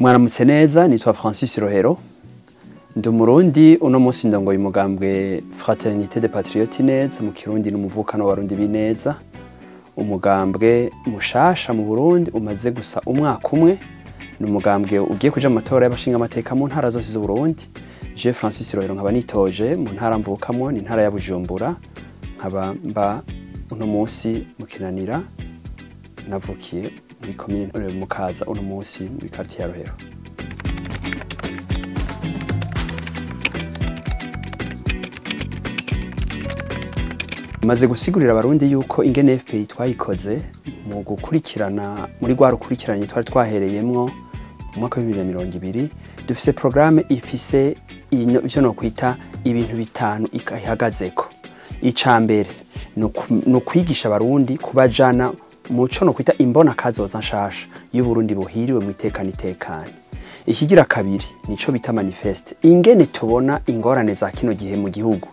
Mwaramutse neza, nitwa Francis Rohero, ndi umurundi. Uno munsi ndongoye umugambwe Fraternité des Patriotes Ineza, mu Kirundi n'umuvukano w'Abarundi b'Ineza, umugambwe mushasha mu Burundi umaze gusa umwaka umwe. Ni umugambwe ugiye kuja mu matora y'abashinga amateka mu ntara zose z'Uburundi. Je Francis Rohero nkaba nitoje mu ntara mvukamwo, ni intara ya Bujumbura, nkaba mba uno munsi mu Kinanira, navukiye muri komine Mukaza, uno munsi muri quartier ya Rohero. Maze gusigurira Abarundi yuko ingene FPI twayikoze mu gukurikirana muri rwa rukurikiranye twari twahereyemwo mu mwaka wa 2020, dufise programme ifise ivyo no kwita ibintu bitanu ihagazeko. Ica mbere ni ukwigisha Abarundi kubajana muco no kwita imbona kazoza nshasha y'Uburundi buhiriwe mu itekane itekane. Ikigira kabiri nico bita manifeste, ingene tubona ingorane za kino gihe mu gihugu.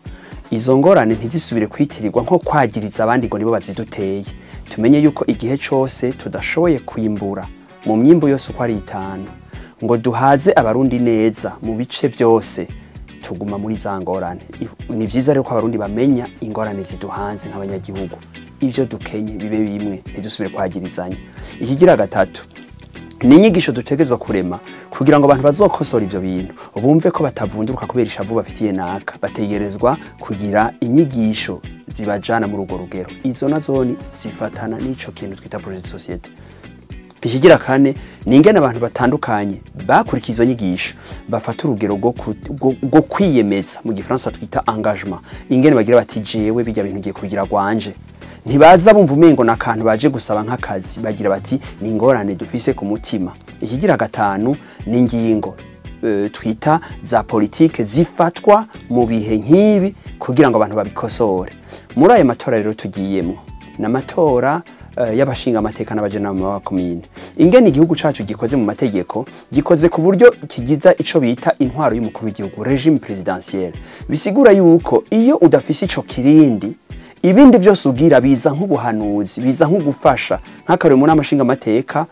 Izo ngorane ntizisubire kwitirirwa nko kwagiriza abandi ngo nibo baziduteye. Tumenye yuko igihe cose tudashoboye kwimbura mu myimbo yose uko ari itanu ngo duhaze Abarundi neza mu bice vyose, tuguma muri za ngorane. Ni vyiza rero ko Abarundi bamenya ingorane ziduhanze nk'abanyagihugu, ivyo dukenye bibe bimwe, ntidusubire kwagirizanya. Ikigira gatatu ni inyigisho dutegerezwa kurema kugira ngo abantu bazokosora ivyo bintu bumve ko batavunduruka kubera ishavu bafitiye naka, bategerezwa kugira inyigisho zibajana muri urwo rugero. Izo nazo zifatana n'ico kintu twita projet de société. Ikigira kane ni ingene abantu batandukanye bakurikiza izo nyigisho bafata urugero rwo kwiyemeza, mu gifaransa twita engagement, ingene bagira bati jewe bijya bintu ngiye kugira gwanje. Ntibaza bumva umengo nakantu baje gusaba nk'akazi, bagira bati ni ingorane dufise ku mutima. Ikigira gatanu ni ingingo twita za politike zifatwa mu bihe nk'ibi kugira ngo abantu babikosore. Muri ayo matora rero tugiyemwo n'amatora y'abashinga amateka n'abajenama b'abakomine. Ingene igihugu cacu gikoze mu mategeko, gikoze ku buryo kigiza ico bita intwaro y'umukuru w'igihugu, régime présidentiel. Bisigura yuko iyo udafise ico kirindi, ibindi byose ugira biza nk'ubuhanuzi, biza nk'ugufasha. Nk'akarorero mu nama nshingamateka,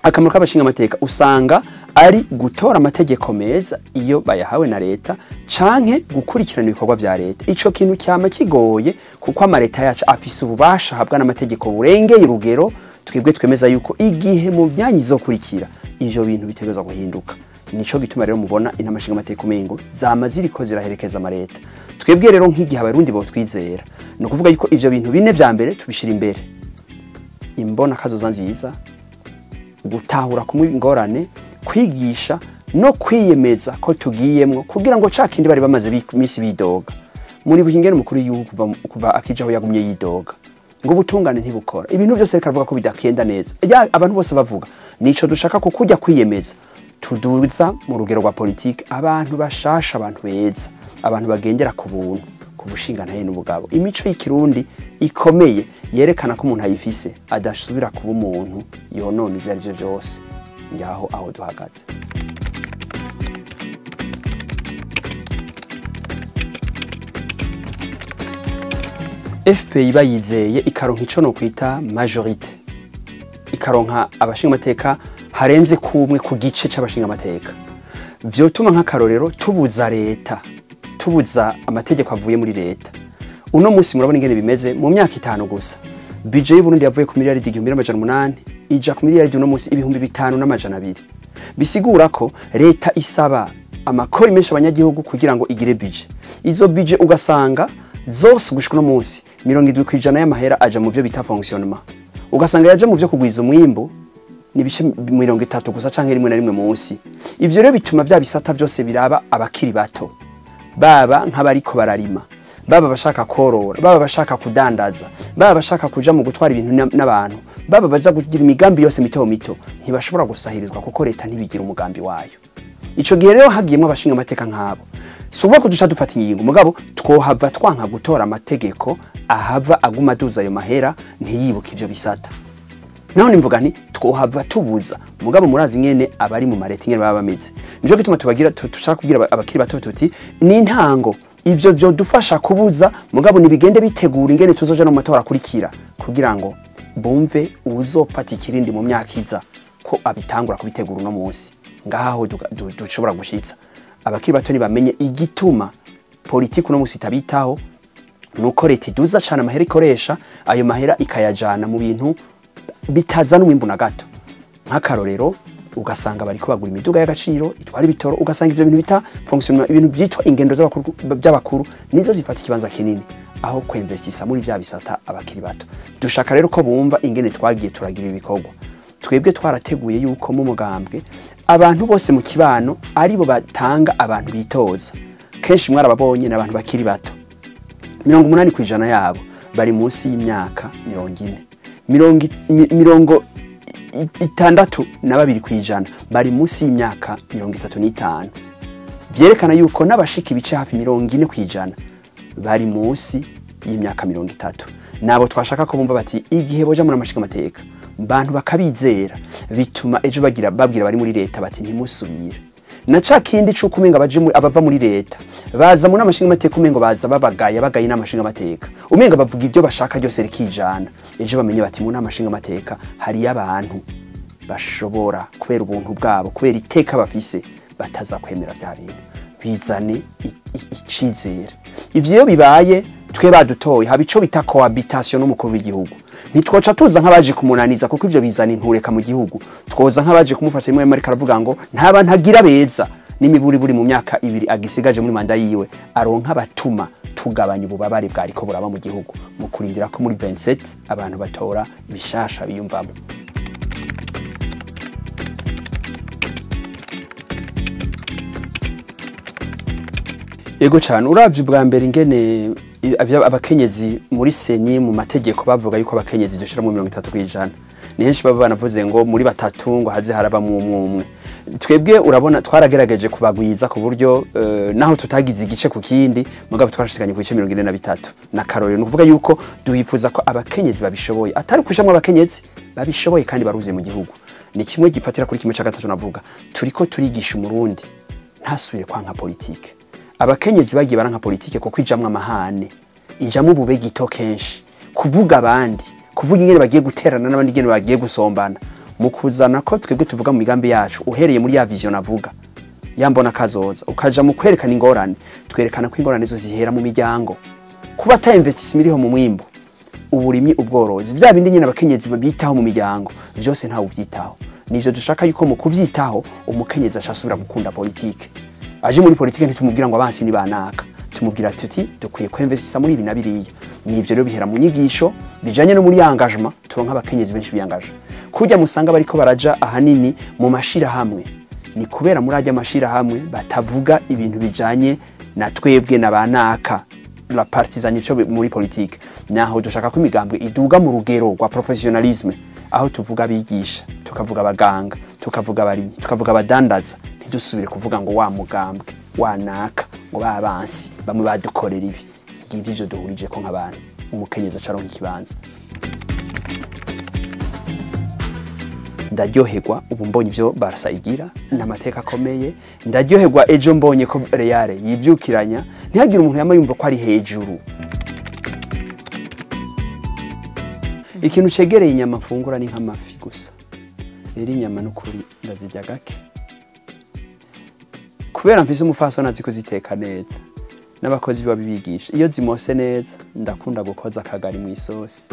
akamaro k'abashingamateka usanga ari gutora amategeko meza iyo bayahawe na leta, canke gukurikirana ibikorwa vya leta. Ico kintu cyama kigoye kuko amareta yacu afise ububasha ahabwa n'amategeko burengeye urugero. Twebwe twemeza yuko igihe mu myanya izokurikira ivyo bintu bitegerezwa guhinduka. Nico gituma rero mubona inama nshingamateka umengo zama ziriko ziraherekeza amareta. Twebwe rero nk'igihe Abarundi botwizera, ni ukuvuga yuko ivyo bintu bine vya mbere tubishira imbere: imbona kazoza nziza, gutahura kumwe ingorane, kwigisha no kwiyemeza ko tugiyemwo kugira ngo ca kindi bari bamaze imisi bidoga. Muri buhingene umukuru w'igihugu kuva akijaho yagumye yidoga ngo ubutungane ntibukora, ibintu byose reka avuga ko bidakenda neza, abantu bose bavuga. Nico dushaka ko kujya kwiyemeza tuduza mu rugero rwa politike abantu bashasha, abantu beza, abantu bagendera ku buntu, ku bushingantahe n'ubugabo, imico y'ikirundi ikomeye yerekana ko umuntu ayifise adasubira kuba umuntu yonona ivyo ari vyo vyose. Ngaho aho duhagaze. FPI bayizeye ikaronka ico no kwita majorité, ikaronka abashinga amateka harenze kumwe ku gice c'abashinga amateka, vyotuma nk'akarorero tubuza leta, tubuza amategeko avuye muri leta. Uno munsi murabona ingene bimeze, mu myaka itanu gusa budget y'u Burundi yavuye ku miliyaridi 1800 ija ku miliyaridi uno munsi 5200. Bisigura ko leta isaba amakori menshi abanyagihugu kugira ngo igire budget. Izo budget ugasanga zose gushika uno munsi 70% y'amahera aja mu byo bita fonctionnement, ugasanga yaje mu byo kugwiza umwimbu ni bice 30 gusa canke rimwe na rimwe munsi. Ivyo rero bituma vya bisata byose biraba abakiri bato, baba nk'abariko bararima, baba bashaka korora, baba bashaka kudandaza, baba bashaka kuja mu gutwara ibintu n'abantu, baba baza kugira imigambi yose mito mito, ntibashobora gusahirizwa kuko leta ntibigira umugambi wayo. Ico gihe rero hagiyemwo abashinga amateka nk'abo, si ukuvuga ko duca dufata ingingo, mugabo twohava twanka gutora amategeko ahava aguma aduza ayo mahera ntiyibuke ivyo bisata. Naho nimvuga nti twohava tubuza, mugabo murazi nyene abari mu mareta ingene baba bameze. Nico gituma tubagira tushaka kubwira abakiri bato tuti ni intango, ivyo byo dufasha kubuza, mugabo nibigende bitegura ingene tuzoja no matora akurikira kugira ngo bumve uzofata ikirindi mu myaka iza. ko abitangura kubitegura uno munsi. Ngaho dushobora gushitsa abakiri bato nibamenye igituma politiki uno munsi itabitaho, nuko leta iduza cane amahera ikoresha, ayo mahera ikayajana mu bintu bitazana umwimbu na gato. Nk'akarorero, ugasanga bariko bagura imiduga y'agaciro itwara ibitoro, ugasanga ivyo bintu bita fonctionnement, ibintu byitwa ingendo z'abakuru by'abakuru nizo zifata ikibanza kinini aho kwinvestisa muri vya bisata abakiri bato. Dushaka rero ko bumva ingene twagiye turagira ibikorwa. Twebwe twarateguye yuko mu mugambwe abantu bose mu kibano aribo batanga abantu bitoza. Kenshi mwarababonye n'abantu bakiri bato, 80% yabo bari munsi y'imyaka 40, 62% bari munsi y'imyaka 35. Vyerekana yuko n'abashika ibice hafi 40% bari munsi y'imyaka 30. Nabo twashaka ko bumva bati igihe boja muri amashinga amateka bantu bakabizera, bituma ejo bagira babwira bari muri leta bati ntimusubire. Na ca kindi c'uko umenga baje abava muri leta baza muri amashinga amateka, umengo baza babagaya bagaye n'amashinga amateka, umenga bavuga ibyo bashaka byose rikijana. Ejo bamenye bati mu n'amashinga amateka hari abantu bashobora kubera ubuntu bwabo, kubera iteka bafise, bataza kwemera vya bintu, bizane icizere. Ivyo iyo bibaye twe badutoye haba ico bita cohabitation n'umukuru w'igihugu. Ntitwoca tuza nk'abaje kumunaniza, kuko ivyo bizana intureka mu gihugu. Twoza nk'abaje kumufasha rimwe ariko aravuga ngo nta bantu agira beza n'imiburi buri mu myaka 2 agisigaje muri manda yiwe, aronka batuma tugabanya ububabare bwariko buraba mu gihugu, mu kurindira ko muri 27 abantu batora ibishasha biyumvamo. Yego cyane, uravye ubwa mbere ingene abakenyezi muri seni mu mategeko bavuga yuko abakenyezi dushira mu 30%. Ni henshi baba banavuze ngo muri batatu ngo haze haraba mu umwe. Twebwe urabona twaragerageje kubagwiza ku buryo naho tutagize igice ku kindi, mugabo twarashikanye ku bice 43. Na karorero ni ukuvuga yuko duhifuza ko abakenyezi babishoboye, atari kushamwe abakenyezi babishoboye kandi baruze mu gihugu. Ni kimwe gifatira kuri kimwe ca gatatu navuga. Turiko turigisha umurundi ntasubire kwanka politike. Abakenyezi bagiye baranka politike kuko ijamwe amahane, ijamwe ubube gito kenshi, kuvuga abandi, kuvuga ingene bagiye guterana n'abandi ingene bagiye gusombana. Mu kuzana ko twebwe tuvuga mu migambi yacu, uhereye muri ya vision navuga yambona kazoza, ukaja mu kwerekana ingorane, twerekana ko ingorane zo zihera mu miryango, kuba ta investissement iriho mu mwimbo, uburimyi, ubworozi, vya bindi nyene abakenyezi babitaho mu miryango byose ntawe ubyitaho. Nivyo dushaka yuko mu kubyitaho umukenyezi ashasubira gukunda politike. Aje muri politike ntitumubwira ngo abansi ni banaka, tumubwira tuti dukwiye kwinvestisa muri ibi na biriya. Nivyo rero bihera mu nyigisho bijanye no muri engagement, turonka abakenyezi benshi biyangaje. Kujya musanga bariko baraja ahanini mu mashira hamwe, ni kubera muri ajya mashira hamwe batavuga ibintu bijanye na twebwe na banaka, la partisanation muri politike. Naho dushaka ko imigambwe iduga mu rugero rwa professionnalisme, aho tuvuga abigisha, tukavuga abaganga, tukavuga abarimyi, tukavuga abadandaza, ntidusubire kuvuga ngo wa mugambwe wanaka ngo babansi bamwe badukorera ibi. Ngivyo ivyo duhurije ko nk'abantu, umukenyezi acaronka ikibanza. Ndaryoherwa ubu mbonye ivyo Barca igira n'amateka akomeye, ndaryoherwa ejo mbonye ko Real yivyukiranya, ntihagire umuntu yama yumva ko ari hejuru. Ikintu cegereye inyama mfungura ni nk'amafi gusa. Rero inyama n'ukuri ndazirya gake, kubera mfise umufasoni azi kuziteka neza n'abakozi babibigisha. Iyo zimose neza ndakunda gukoza akagari mw'isosi.